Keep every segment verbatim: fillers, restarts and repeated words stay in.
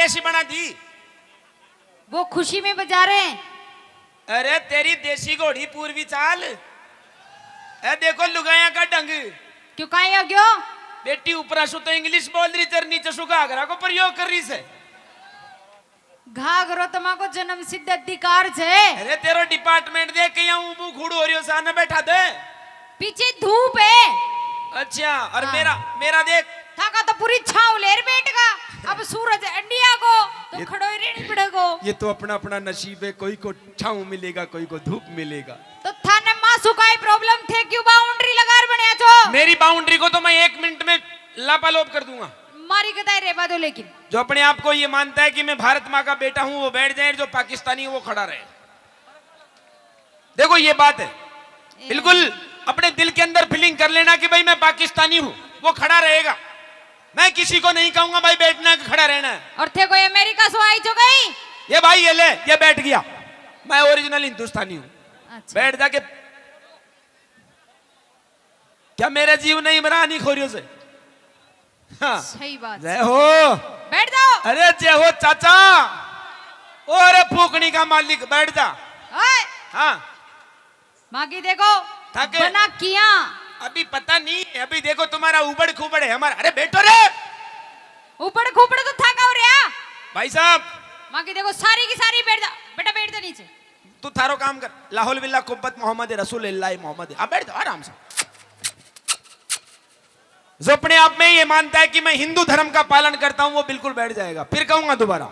ऐसी बना दी। वो खुशी में बजा रहे हैं। अरे तेरी देसी घोड़ी पूर्वी चाल। ए देखो लुगाया का ढंग। क्यों, काहे हो गयो? बेटी ऊपर सु तो इंग्लिश बोल रही, तेरे नीचे सु घाघरा को प्रयोग कर रही से। घाघरो तमा को जन्म सिद्ध अधिकार छे। अरे तेरो डिपार्टमेंट देख के यहाँ ऊबू खूड़ हो रही हो, सामने बैठा दे। पीछे धूप है। अच्छा, और हाँ। मेरा, मेरा देख। थाका तो पूरी छाव लेर बैठ गा। अब सूरज इंडिया को तो ये, खड़ो ही रहनी पड़ेगो। ये तो अपना अपना नसीब है, कोई को छाव मिलेगा, कोई को धूप मिलेगा। तो थाने मासू का ही प्रॉब्लम थे, क्यों बाउंड्री लगा बनिया छो? मेरी बाउंड्री को तो मैं एक मिनट में लापालोप कर दूंगा। मारी गदाई रेवा दो लेकिन। जो अपने आप को ये मानता है कि मैं भारत माँ का बेटा हूँ, वो बैठ जाए, जो पाकिस्तानी है, वो खड़ा रहे। देखो ये बात है, बिल्कुल अपने दिल के अंदर फीलिंग कर लेना कि भाई मैं पाकिस्तानी हूँ, वो खड़ा रहेगा। मैं किसी को नहीं कहूंगा भाई बैठना है कि खड़ा रहना है। और थे कोई अमेरिका से आई जो गई? ये भाई ये ले, ये बैठ गया, मैं ओरिजिनल हिंदुस्तानी हूँ। अच्छा। बैठ जाके, क्या मेरा जीव नहीं मरा नहीं खोरियों से? हाँ। सही बात। जय हो। बैठ जाओ। अरे जय हो चाचा। ओ रे फूकनी का मालिक, बैठ जा। ओए। हाँ। मागी देखो, थाके बना किया। अभी पता नहीं, अभी देखो तुम्हारा उबड़ खुबड़ है हमारा। अरे बैठो रे। उबड़ खुबड़ तो था का हो रहा। भाई साहब। मागी देखो, सारी की सारी बैठ जा। बेटा बैठ जा नीचे। तू थारो काम कर। लाहौल बिल्ला कुब्बत मोहम्मद रसूलुल्लाह मोहम्मद। हाँ, बैठ जाओ आराम से। जो अपने आप में ये मानता है कि मैं हिंदू धर्म का पालन करता हूं, वो बिल्कुल बैठ जाएगा। फिर कहूंगा दोबारा,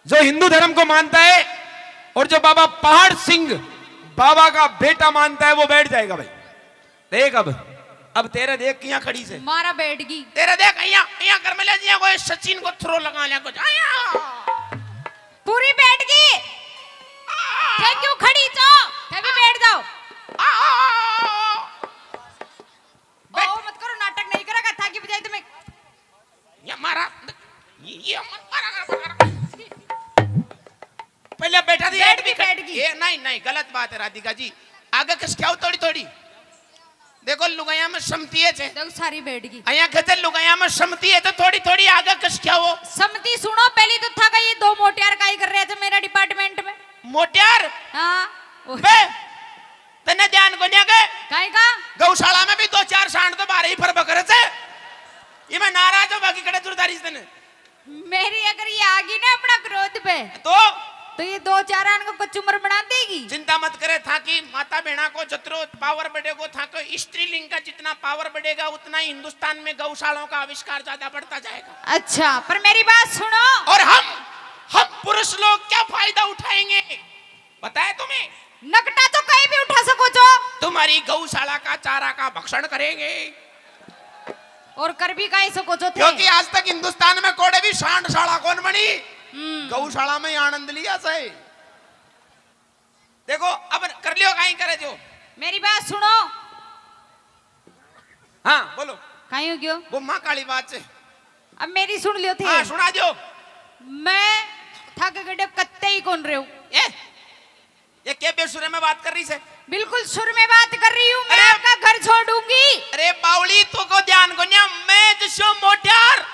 जो हिंदू धर्म को मानता है और जो बाबा पहाड़ सिंह बाबा का बेटा मानता है, वो बैठ जाएगा भाई। देख अब, अब तेरे देख किया खड़ी से। मारा बैठ गई। तेरे देख, यहाँ, यहाँ कर मिले जी, कोई सचिन को थ्रो लगा लिया कुछ। आया। पूरी बैठ गई। थे क्यों खड़ी छो? थे भी बैठ जाओ। आ, आ, आ, आ, आ। बैठ। ओ, मत करो, नाटक नहीं करेगा, था की बजाय तुम्हें। ये मारा, ये, ये मत मारा, मारा, मारा। पहले बैठा थी, बैठ ऐड भी गई, कर-, बैठ गई। ये नहीं, नहीं, गलत बात है राधिका जी। आगे खिसकाओ थोड़ी, थोड़ी। देखो, लुगाया में समती है छे। देखो, सारी बैठ गई। आया कहते लुगाया में समती है तो थोड़ी, थोड़ी आगे खिसकाओ। समती सुनो, पहली तो था का ये दो मोटियार काई कर रहे थे मेरा डिपार्टमेंट में। मोटियार? हाँ। बे, तन्ने ध्यान को नहीं आगे? काई का? गौशाला में भी दो चार सांड तो बारह ही फर बकर से। ये मैं नाराज हो बाकी कड़े जुरदारी से तन्ने। मेरी अगर ये आ गई ना अपना क्रोध पे, तो? तो ये दो चार आन को कचूमर बना देगी। चिंता मत करे, था कि माता बहना को जतरो पावर बढ़ेगो, था को स्त्रीलिंग का जितना पावर बढ़ेगा, उतना ही हिंदुस्तान में गौशालाओं का आविष्कार ज्यादा बढ़ता जाएगा। अच्छा, पर मेरी बात सुनो। और हम, हम पुरुष लोग क्या फायदा उठाएंगे? बताए तुम्हें? नकटा तो कहीं भी उठा सको जो। तुम्हारी गौशाला का चारा का भक्षण करेंगे। और कर भी काई सको जो थे। क्योंकि आज तक हिंदुस्तान में कोड़े भी सांड साला कौन बनी? हम्म। गौशाला में ही आनंद लिया सही। देखो, अब कर लियो, काई करे जो। मेरी बात सुनो। हाँ, बोलो। काई हो गयो? वो माँ काली बात से। अब मेरी सुन लियो थे। हाँ, सुना दो। मैं थाके गड्ढे कत्ते ही कौन रहूं। ए, ये के बेसुरे में बात कर रही से? बिल्कुल सुर में बात कर रही हूँ, मैं अरे, आपका घर छोड़ूंगी। अरे बावली, तू को ध्यान को न्या, मैं जिसो मोटियार।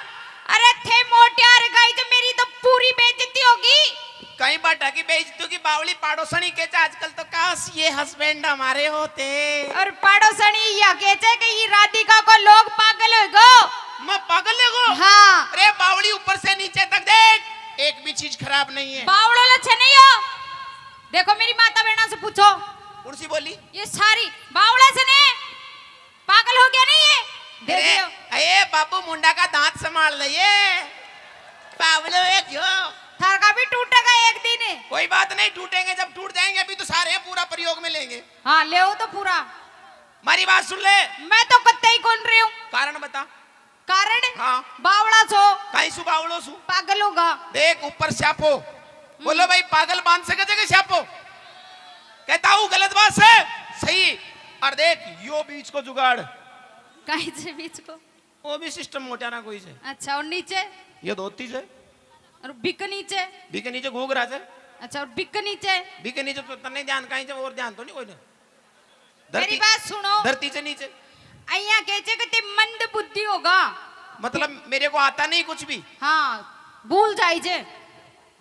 अरे थे मोटियार गई तो मेरी तो पूरी बेइज्जती होगी। कहीं बाटा की बेइज्जती की बावली, पाड़ोसणी के चे आजकल तो काश ये हस्बैंड हमारे होते। और पाड़ोसणी या के चे कि ये राधिका को लोग पागल हो गो। मैं पागल हो गो? हाँ। अरे बावली ऊपर से नीचे तक देख, एक भी चीज खराब नहीं है। बावड़ो लच्छे नहीं हो। देखो मेरी माता बहना से पूछो। कौन सी बोली? ये सारी बावड़ा से ने पागल हो गया नहीं ये? दे अरे, दियो। अरे बाबू मुंडा का दांत संभाल ले ये। बावलो है क्यों? थार का भी टूटेगा एक दिन। कोई बात नहीं, टूटेंगे जब टूट जाएंगे, अभी तो सारे हैं, पूरा प्रयोग में लेंगे। हाँ, ले तो पूरा। मारी बात सुन ले। मैं तो कत्ते ही कौन रही हूँ। कारण बता। कारण? हाँ। बावड़ा सो। काई सु बावड़ो सु? पागल होगा। देख ऊपर स्यापो। बोलो भाई, पागल बांध सके जगह स्यापो? कहता हूँ गलत बात से सही। और देख यो बीच को जुगाड़। काई से बीच को? वो भी सिस्टम मोटा ना कोई से। अच्छा, और नीचे? ये धोती से। और बिक नीचे? बिक नीचे घूघरा से। अच्छा, और बिक नीचे? बिक नीचे तो तन्ने ध्यान काई से, और ध्यान तो नहीं कोई ने। मेरी बात सुनो। धरती से नीचे। अइया के चे कि ते मंद बुद्धि होगा। मतलब मेरे को आता नहीं कुछ भी। हाँ। भूल जाइजे।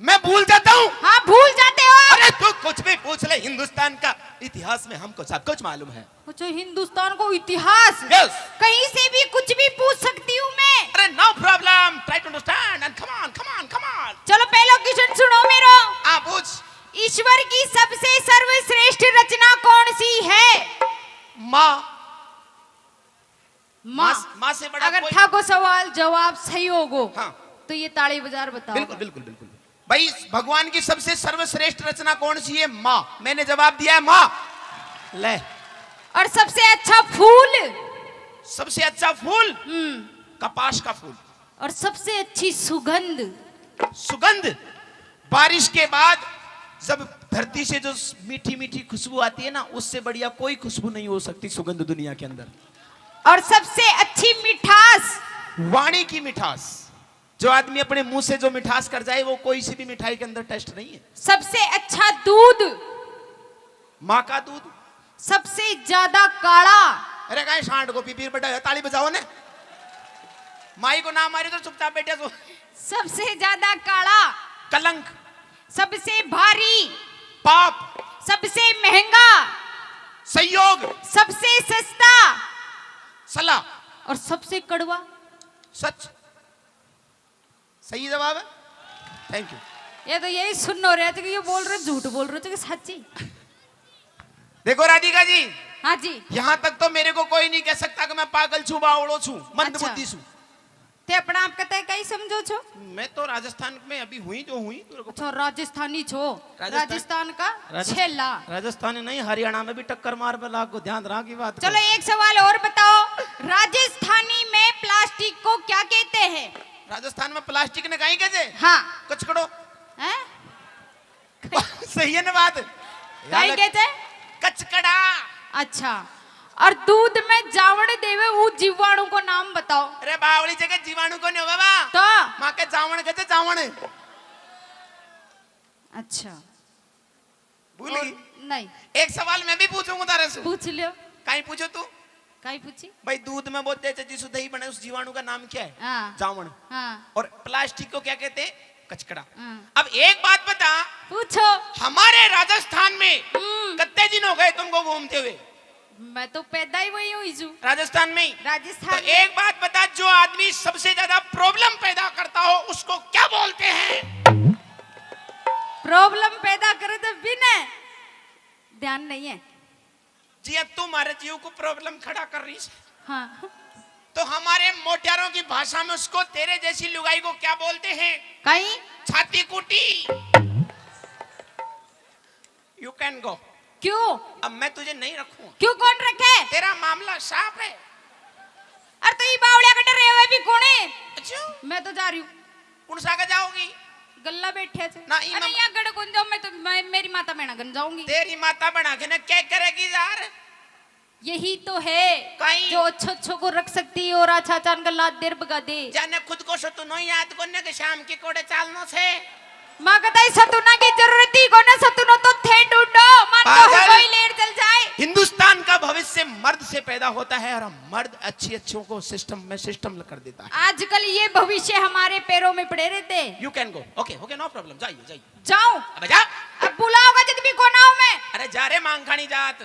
मैं भूल जाता हूँ। हाँ, भूल जाते हो। अरे तू कुछ भी पूछ ले, हिंदुस्तान का इतिहास में हमको सब कुछ मालूम है। अच्छा, हिंदुस्तान को इतिहास? Yes। कहीं से भी कुछ भी पूछ सकती हूँ मैं। अरे no problem, try to understand and come on, come on, come on। चलो, पहला क्वेश्चन सुनो मेरो। हाँ, पूछ। ईश्वर की सबसे सर्वश्रेष्ठ रचना कौन सी है? माँ। माँ। माँ से- माँ से बड़ा अगर कोई- थाको सवाल जवाब सही होगो, हाँ। तो ये ताली बजार बताओ। बिल्कुल, बिल्कुल, बिल्कुल। भाई, भगवान की सबसे सर्वश्रेष्ठ रचना कौन सी है? माँ। मैंने जवाब दिया है, माँ। ले। और सबसे अच्छा फूल? सबसे अच्छा फूल? हम्म। कपास का फूल। और सबसे अच्छी सुगंध? सुगंध? बारिश के बाद जब धरती से जो मीठी मीठी खुशबू आती है ना, उससे बढ़िया कोई खुशबू नहीं हो सकती सुगंध दुनिया के अंदर। और सबसे अच्छी मिठास? वाणी की मिठास। जो आदमी अपने मुंह से जो मिठास कर जाए, वो कोई सी भी मिठाई के अंदर टेस्ट नहीं है। सबसे अच्छा दूध? माँ का दूध। सबसे ज्यादा काला? अरे, काहे सांड को पी पी बड़ा है, ताली बजाओ ने। माई को ना मारी तो चुपचाप बैठे सो। सबसे ज्यादा काला? कलंक। सबसे भारी? पाप। सबसे महंगा? संयोग। सबसे सस्ता? सलाह। और सबसे कड़वा? सच। सही जवाब है। Thank you. ये तो यही सुन हो रहे थे कि ये बोल रहे, झूठ बोल रहे थे कि सच्ची। देखो राधिका जी, हाँ जी। यहाँ तक तो मेरे को कोई नहीं कह सकता कि मैं पागल छू, बावड़ो छू, मंद अच्छा। बुद्धि छू। ते अपना आप कते कई समझो छो? मैं तो राजस्थान में अभी हुई जो हुई, तेरे को अच्छा, राजस्थानी छो। राजस्थान- राजस्थान का राजस्थ- छेला। राजस्थानी नहीं, हरियाणा में भी टक्कर मार पे लाग को ध्यान रहा की बात चलो, एक सवाल और बताओ, राजस्थानी में प्लास्टिक को क्या कहते हैं? राजस्थान में प्लास्टिक ने कहीं कहते? हाँ। कचकड़ो। हैं? सही है ना बात? कहीं कहते? कचकड़ा। अच्छा। और दूध में जावण देवे वो जीवाणु को नाम बताओ। अरे, बावली जगह जीवाणु को नहीं होगा बा। तो? माँ के जावण कहते, जावण। अच्छा। भूल गई? नहीं। एक सवाल मैं भी पूछूंगा तारे से। पूछ लियो। कहीं पूछो तू। कहीं पूछी? भाई, दूध में बोलते हैं जिससे दही बने, उस जीवाणु का नाम क्या है? हाँ। जावण। हाँ। और प्लास्टिक को क्या कहते हैं? कचकड़ा। हाँ। अब एक बात बता, पूछो। हमारे राजस्थान में हम्म। कितने दिन हो गए तुमको घूमते हुए? मैं तो पैदा ही वही हुई छू। राजस्थान में ही। राजस्थान तो में। एक बात बता, जो आदमी सबसे ज्यादा प्रॉब्लम पैदा करता हो, उसको क्या बोलते हैं? प्रॉब्लम पैदा करे तो बिना ध्यान नहीं है। जी हाँ, तू हमारे जीव को प्रॉब्लम खड़ा कर रही है। हाँ। तो हमारे मोटियारों की भाषा में उसको, तेरे जैसी लुगाई को क्या बोलते हैं? कहीं? छाती कूटी। You can go। क्यों? अब मैं तुझे नहीं रखूंगा। क्यों, कौन रखे? तेरा मामला साफ है। अरे, तो ये बावड़िया के डरे हुए भी कौन है? अच्छा, मैं तो जा रही हूँ। कौन सा के जाओगी? गल्ला बैठे थे। ना, ई अरे, मैं- यहाँ गड़ कौन जाऊँ मैं तो, मैं, मेरी माता बहना गन जाऊंगी। तेरी माता बहना के ना क्या करेगी यार? यही तो है कहीं? जो अच्छो अच्छो को रख सकती है और अच्छा अचानक लात देर भगा दे। जाने खुद को सतुनो याद करने के शाम की कोड़े चालनो से। माँ कहता है, सतुना की जरूरत ही कोने, सतुनो तो थे ढूंढो, मान लो पागल। कोई लेर चल जाए। हिंदुस्तान का भविष्य मर्द से पैदा होता है और मर्द अच्छी अच्छों को सिस्टम में सिस्टम कर देता है। आजकल ये भविष्य हमारे पैरों में पड़े रहते हैं। You can go। OK, OK, no problem। जाइए, जाइए। जाओ। अब जा। अब बुलाओगा जब भी कोना हूँ मैं। अरे जा रे मांग खानी जात।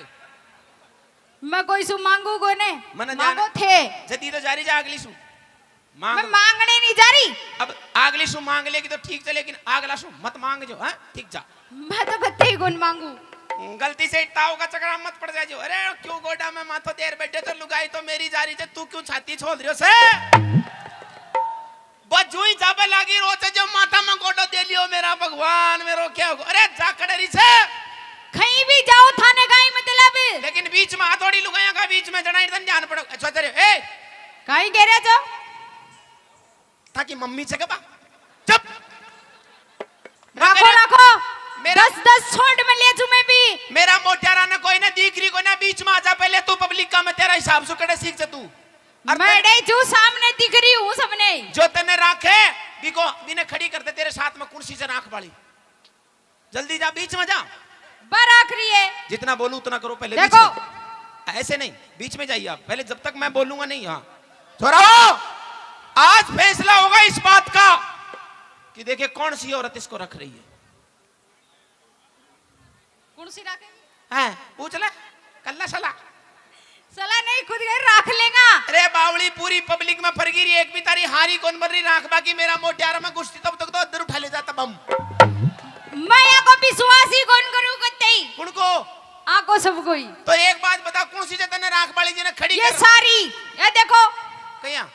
मैं कोई सु मांगू कोने। मने मांगो जाना- थे। जदी तो जा रही जा अगली सु। मांग मैं मांगने नहीं जा रही। अब अगली सु मांग लेगी तो ठीक है, लेकिन अगला सु मत मांग जो, हाँ? ठीक जा। मैं तो कत्ते ही कोन मांगू। गलती से ताव का चक्कर मत पड़ जा जो। अरे क्यों गोडा में माथो देर बैठे तो लुगाई तो मेरी जा रही है, तू क्यों छाती छोल रही हो से? बस जू ही जाबे लागी रो से जो माथा में गोडो दे लियो, मेरा भगवान मेरो क्या हो? अरे जा खड़े रही से। कहीं भी जाओ थाने का ही मतलब। लेकिन बीच में आ थोड़ी लुगाइयां का बीच में जनाई तन ध्यान पड़ो। अच्छा तेरे, ए, कहीं कह रहे जो? ताकि मम्मी से कबा। चुप। राखो, मेरा- राखो। मेरा- दस दस छोड़ में ले जू मैं भी। मेरा मोटियारा ने कोई ना दीख रही, कोई ना बीच में आ जा, पहले तू पब्लिक का मैं तेरा हिसाब से कड़े सीख जा तू। और मैं तेरे- डे जू सामने दिख रही हूँ सबने। जो तने राखे, बिको, बिने खड़ी कर दे तेरे साथ में कुर्सी से राख वाली। जल्दी जा, बीच में जा। बार आखिरी है। जितना बोलूं उतना करो पहले। देखो। बीच में। ऐसे नहीं, बीच में जाइए आप पहले, जब तक मैं बोलूंगा नहीं। हाँ छोरा, आज फैसला होगा इस बात का ये देखिए, कौन सी औरत इसको रख रही है। कौन सी रखेगी? हैं, पूछ ले, कल्ला सला। सला नहीं, खुद गए रख लेगा। अरे बावली, पूरी पब्लिक में फरगी रही, एक भी तारी हारी कौन बन रही राख, बाकी मेरा मोटियार में गुस्ती तब तक तो अद्दर उठा ले जाता बम। मैं या को विश्वास ही कौन करूँ कत्ते ही। उनको आको सब कोई। तो एक बात बता, कौन सी जगह ने राख बाली जी ने खड़ी ये कर सारी, ये देखो, कहिया?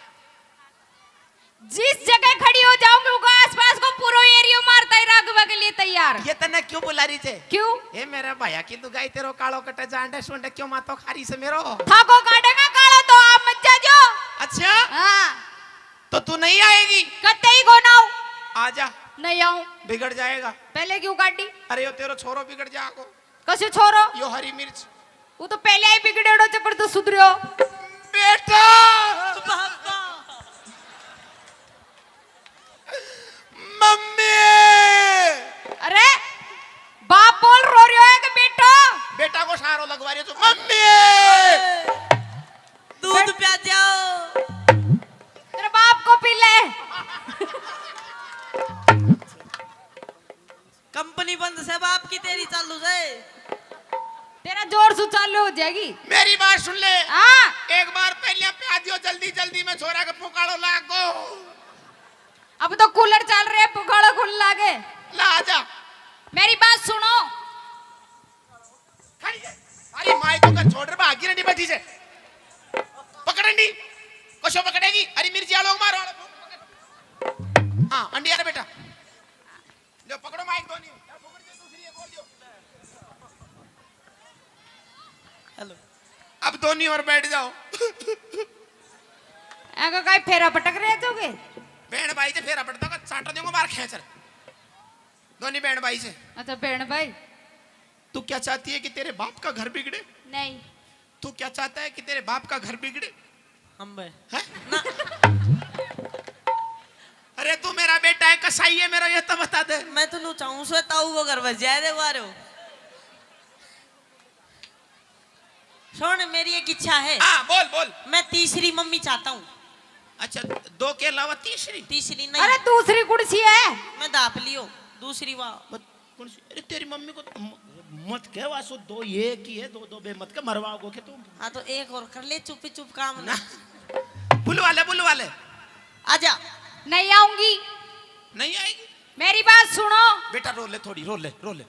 जिस जगह खड़ी हो जाऊंगी, उनका आसपास को पूरा एरियो मारता ही राखवा के लिए तैयार। ये तन्ने क्यों बुला रही छे? क्यों? ए मेरा भाया की लुगाई, तेरो कालो कटे जांडे सुंडे क्यों मातो खारी से मेरो? थाको काटेगा कालो तो आप मत जाजो। अच्छा, हाँ, तो तू नहीं आएगी? कत्ते ही को ना आऊं। आजा, नहीं आऊं। बिगड़ जाएगा। पहले क्यों काटी? अरे यो तेरो छोरो बिगड़ जाएगो। कसो छोरो? यो हरी मिर्च। वो तो पहले ही बिगड़ेड़ो चे, पर तू सुधरियो। बेटा, मम्मी। अरे बाप बोल रो रह्यो है कि बेटो? बेटा को सारो लगवा रही तू, मम्मी। दूध प्या जाओ। तेरे बाप को पी ले। कंपनी बंद से बाप की, तेरी चालू से। तेरा जोर से चालू हो जाएगी। मेरी बात सुन ले। हाँ, एक बार पहले प्या दियो जल्दी जल्दी में, छोरा के पुकालो लागो। अब तो कूलर चल रहे हैं, पुकालो खुल लागे। ला आजा। मेरी बात सुनो। खड़ी है। अरे माई को कर छोड़ रे, भागी रंडी बैठी से। पकड़ रंडी। कशो पकड़ेगी? अरे मिर्ची आलो मारो। हाँ, अंडी आ रे बेटा। लो पकड़ो माइक दोनी। हेलो। अब दोनी और बैठ जाओ। अगर कहीं फेरा पटक रहे तो के? बहन भाई से फेरा पटता का चाटा दूंगा मार खेचर। दोनी बहन भाई से। अच्छा बहन भाई। तू क्या चाहती है कि तेरे बाप का घर बिगड़े? नहीं। तू क्या चाहता है कि तेरे बाप का घर बिगड़े? हम बे। हैं? अरे तू मेरा बेटा है, कसाई है मेरा, ये तो बता दे। मैं तो नू चाहूँ सो ताऊ को घर बस जाए दे बारे हो। सुन, मेरी एक इच्छा है। हाँ, बोल बोल। मैं तीसरी मम्मी चाहता हूँ। अच्छा, दो के अलावा तीसरी? तीसरी नहीं। अरे दूसरी कुर्सी है। मैं दाप लियो दूसरी वाह। मत, कौन सी? अरे तेरी मम्मी को तो म-, मत कह, वासु दो ये की है, दो दो बे मत कह, मरवाओगे के तुम। हाँ, तो एक और कर ले, चुप ही चुप काम ना। ना। बुलवा ले, बुलवा ले। आजा। नहीं आऊंगी। नहीं आएगी? मेरी बात सुनो। बेटा रो ले थोड़ी, रो ले, रो ले।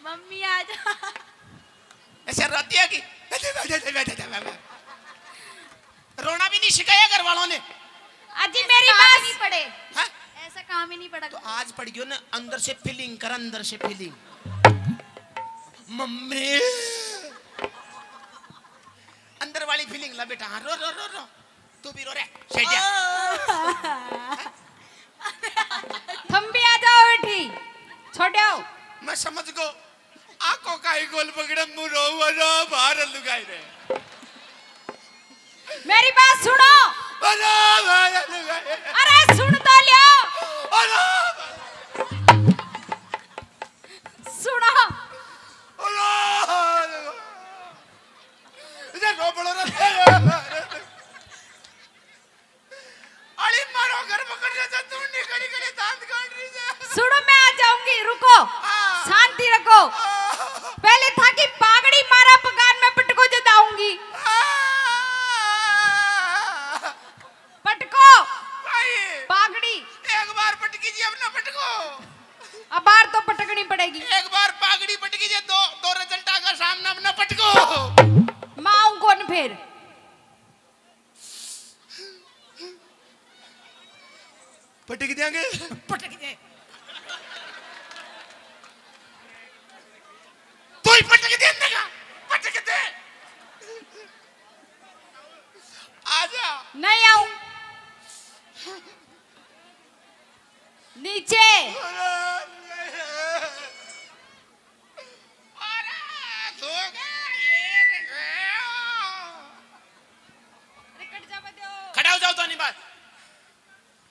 मम्मी आ जा। ऐसे रोती है कि रोना भी नहीं सिखाया घर वालों ने। अजी मेरी बात नहीं पड़े। हाँ? ऐसा काम ही नहीं पड़ा। तो आज पड़ गयो ना, अंदर से फीलिंग कर, अंदर से फीलिंग। मम्मी, अंदर वाली फीलिंग ला बेटा। हाँ, रो रो रो रो। तू भी रो रे, शेटिया। थम भी आ जाओ बेटी, छोड़ आओ। मैं समझ गो। आंखों का ही गोल पकड़े, मुंह रो, रो, बाहर लुगाई रे। मेरी बात सुनो। रो, बाहर लुगाई। अरे सुन तो लियो। रो, सुनो। रो, इधर रो, पड़ो रे। अली मारो घर पकड़ ले, तू नहीं खड़ी खड़ी दांत काट रही है। सुनो, मैं आ जाऊंगी, रुको, हाँ। शांति रखो। हाँ। पहले थाकी पागड़ी मारा पकान में पटको जताऊंगी। हाँ। पटको भाई, पागड़ी। एक बार पटकी जी, अब ना पटको। अब बार तो पटकनी पड़ेगी। एक बार पागड़ी पटकी जी, दो दो रिजल्टा का सामना, अब ना पटको। माऊं कौन फिर? पटक देंगे। पटक दे। तू ही पटक दे अंदर का, पटक दे। आजा। नहीं आऊं। नीचे। अरे, सो गया, ये रे। खड़ा हो जाओ तो नहीं बात।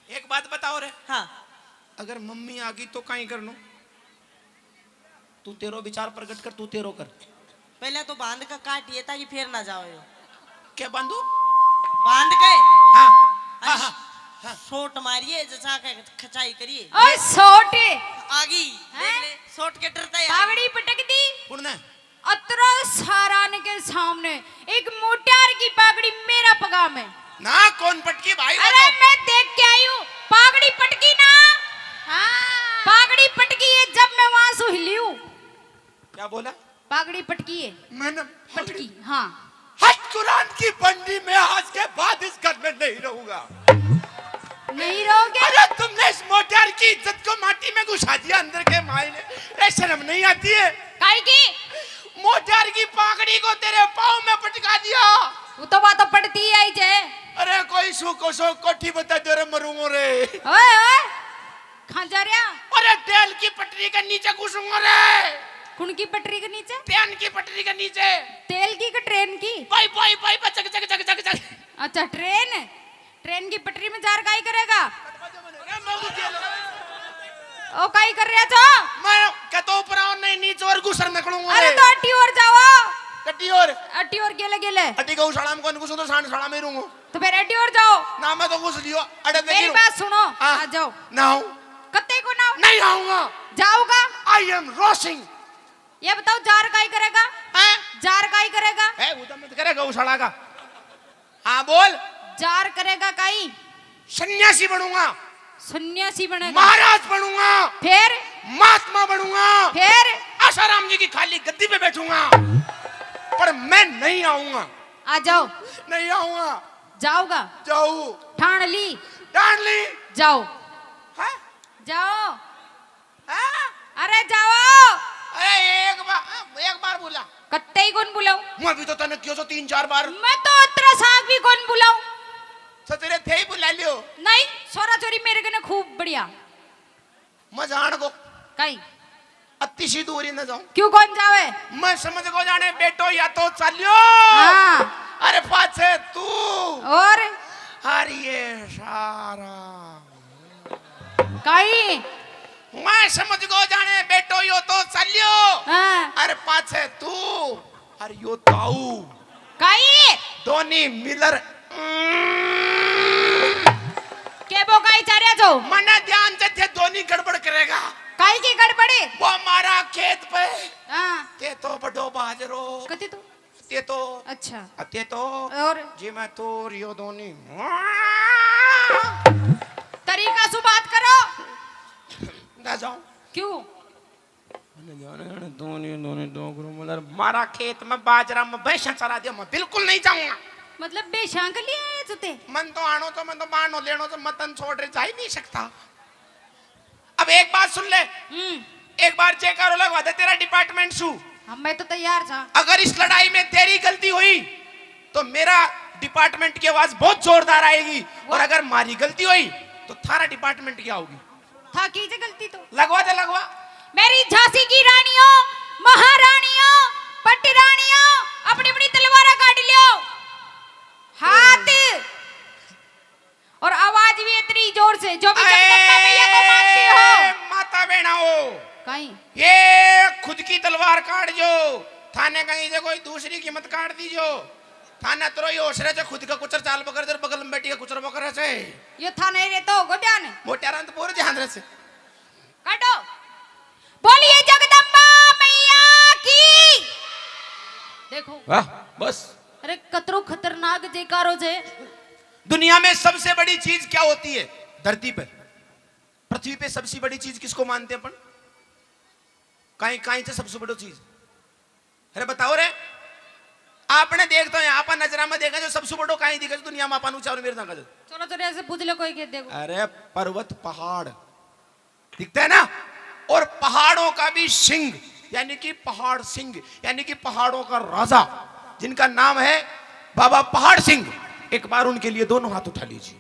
एक बात बताओ रे। हाँ। अगर मम्मी आ गई तो काई करनो? तू तेरो विचार प्रकट कर, तू तेरो कर। पहले तो बांध का काटिए ताकि फिर ना जाओ यो। क्या बांधू? बांध के। हाँ, हाँ, हाँ। हाँ। शॉट मारिए, जैसा के खिंचाई करिए। ओए, शॉट। आ गई, हैं? देख ले, शॉट के डरता है। पागड़ी पटक दी। कौन ने? अतरा सारा के सामने एक मोटार की पागड़ी मेरा पगा में। ना, कौन पटकी भाई, वो अरे, तो मैं देख के आई हूँ, पागड़ी पटकी ना। हाँ। पागड़ी पटकी है, जब मैं वहां से हिली हूँ। क्या बोला? पागड़ी पटकी है। मैंने पटकी, हाँ। हद कुरान की बंडी, मैं आज के बाद इस घर में नहीं रहूंगा। नहीं रहोगे? अरे, तुमने इस मोटार की इज्जत को माटी में घुसा दिया अंदर के मायने। ए, शर्म नहीं आती है? काई की? मोटार की पागड़ी को तेरे पाँव में पटका दिया। वो तो बात तो पटती ही आई जे। अरे, कोई सूखो सो कोठी बता दो रे, मरूंगो रे। ओए, ओए। कहाँ जा रहा? अरे, तेल की पटरी के नीचे घुसूंगा रे। कौन की पटरी के नीचे? ट्रेन की पटरी के नीचे। तेल की के ट्रेन की? भाई, भाई, भाई, भाई, चक, चक, चक, चक, चक। अच्छा, ट्रेन। ट्रेन की पटरी में जार काई करेगा? अरे, मैं कुछ ये ओ, काई कर रहा छो? मैं कहता ऊपर आओ, नहीं, नीचे और घुसर निकलूंगा अरे, रे। तो अड्डी और जाओ। कट्टी और? अड्डी और गेले, गेले। अड्डी गौशाला में कौन घुसूं, तो सांड शाला में ही रहूंगा। तो फिर अड्डी और जाओ। ना, मैं तो घुस लियो, अड़े तक ही मेरी रहूं। बात सुनो, हाँ। आ जाओ। ना आऊं। कत्ते को ना? नहीं आऊंगा। जाओगा? I am Rosing। ये बताओ, जार काई करेगा? हैं? जार काई करेगा? ए, वो तो मत करे गौशाला का। हाँ, बोल। जार करेगा काई? सन्यासी बनूंगा। सन्यासी बनेगा? महाराज बनूंगा। फिर? महात्मा बनूंगा। फिर? आसाराम जी की खाली गद्दी पे बैठूंगा। पर मैं नहीं आऊंगा। आ जाओ। नहीं आऊंगा। जाओगा? जाऊ। ठान ली? ठान ली। जाओ। हैं? जाओ। हैं? अरे जाओ। अरे एक बार, एक बार बुला। कत्ते ही कौन बुलाऊं? मैं भी तो तने कियो सो तीन चार बार। मैं तो अतरा साग भी कौन बुलाऊं? ससुरे थे ही बुला लियो। नहीं, छोरा छोरी मेरे कने खूब बढ़िया। मैं जान को। काई? अति सी दूरी न जाऊं। क्यों कौन जावे? मैं समझ को जाने बेटो या तो चालियो। हाँ। अरे पाछे तू। और? अरे ये सारा। काई? मैं समझ को जाने बेटो यो तो चालियो। हाँ। अरे पाछे तू। अरे यो ताऊ। काई? दोनी मिलर। के वो काई चाह रहा जो? मने ध्यान से थे दोनी गड़बड़ करेगा। काई की गड़बड़ी? वो हमारा खेत पे। हाँ। ते तो बड़ो बाजरो। कति तो? ते तो। अच्छा। अ, ते तो। और? जी मैं तो रियो दोनी। तरीका सु बात करो। ना जाओ। क्यों? मैंने जाने, जाने, दोनी, दोनी, दो गुरु मलर, मारा खेत में बाजरा में भैंसा चरा दिया, मैं बिल्कुल नहीं जाऊंगा। मतलब, भैंसा के लिए आए थे? मन तो आनो तो, मन तो मानो लेनो तो, मैं तन छोड़ रहे जा ही नहीं सकता। अब एक बात सुन ले, हम्म। एक बार जयकारो लगवा दे तेरा डिपार्टमेंट सु। हाँ, मैं तो तैयार था। अगर इस लड़ाई में तेरी गलती हुई, तो मेरा डिपार्टमेंट की आवाज बहुत जोरदार आएगी, वाह। और अगर मारी गलती हुई, तो थारा डिपार्टमेंट की आओगी। था की जे गलती तो। लगवा दे, लगवा। मेरी झांसी की रानियों, महारानियों, पट्टी रानियों, अपनी अपनी तलवारा काट लियो, हाथ। और आवाज भी इतनी जोर से, जो भी जगदम्बा मैया को मानती हो। ए, माता बहना हो। कहीं। ये खुद की तलवार काट जो, थाने कहीं से कोई दूसरी की मत काट दीजो। थाने तो यो होश रहे से खुद का कुचर चाल पकड़ दे, बगल में बैठी का कुचर पकड़ रहे से। यो थाने रे तो हो गो ध्यान। मोट्यारा तो पूरे ध्यान रहे से। काटो। बोलिए जगदम्बा मैया की। देखो। वाह, बस। अरे कतरो खतरनाक जयकारो जे। दुनिया में सबसे बड़ी चीज क्या होती है धरती पे? पृथ्वी पे सबसे बड़ी चीज किसको मानते हैं अपन? काई, काई से सबसे बड़ी चीज? अरे बताओ रे, आपने देख तो यहाँ पर नजरा में देखा जो सबसे बड़ो काई दिखे जो दुनिया में अपन ऊंचा और मेरे तक जो। चलो, चलो, ऐसे पूछ ले कोई के, देखो। अरे पर्वत, पहाड़ दिखता है ना, और पहाड़ों का भी सिंह, यानी कि पहाड़ सिंह, यानी कि पहाड़ों का राजा, जिनका नाम है बाबा पहाड़ सिंह, एक बार उनके लिए दोनों हाथ उठा लीजिए।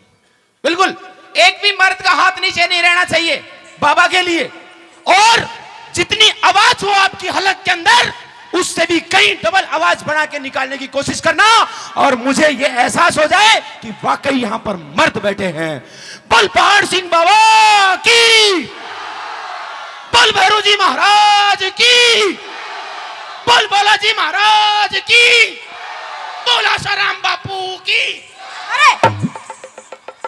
बिल्कुल, एक भी मर्द का हाथ नीचे नहीं रहना चाहिए बाबा के लिए। और जितनी आवाज हो आपकी हलक के अंदर, उससे भी कई डबल आवाज बना के निकालने की कोशिश करना, और मुझे ये एहसास हो जाए कि वाकई यहाँ पर मर्द बैठे हैं। बोल पहाड़ सिंह बाबा की, बोल भैरू जी महाराज की, बोल बालाजी महाराज की, बोल आसाराम बापू की।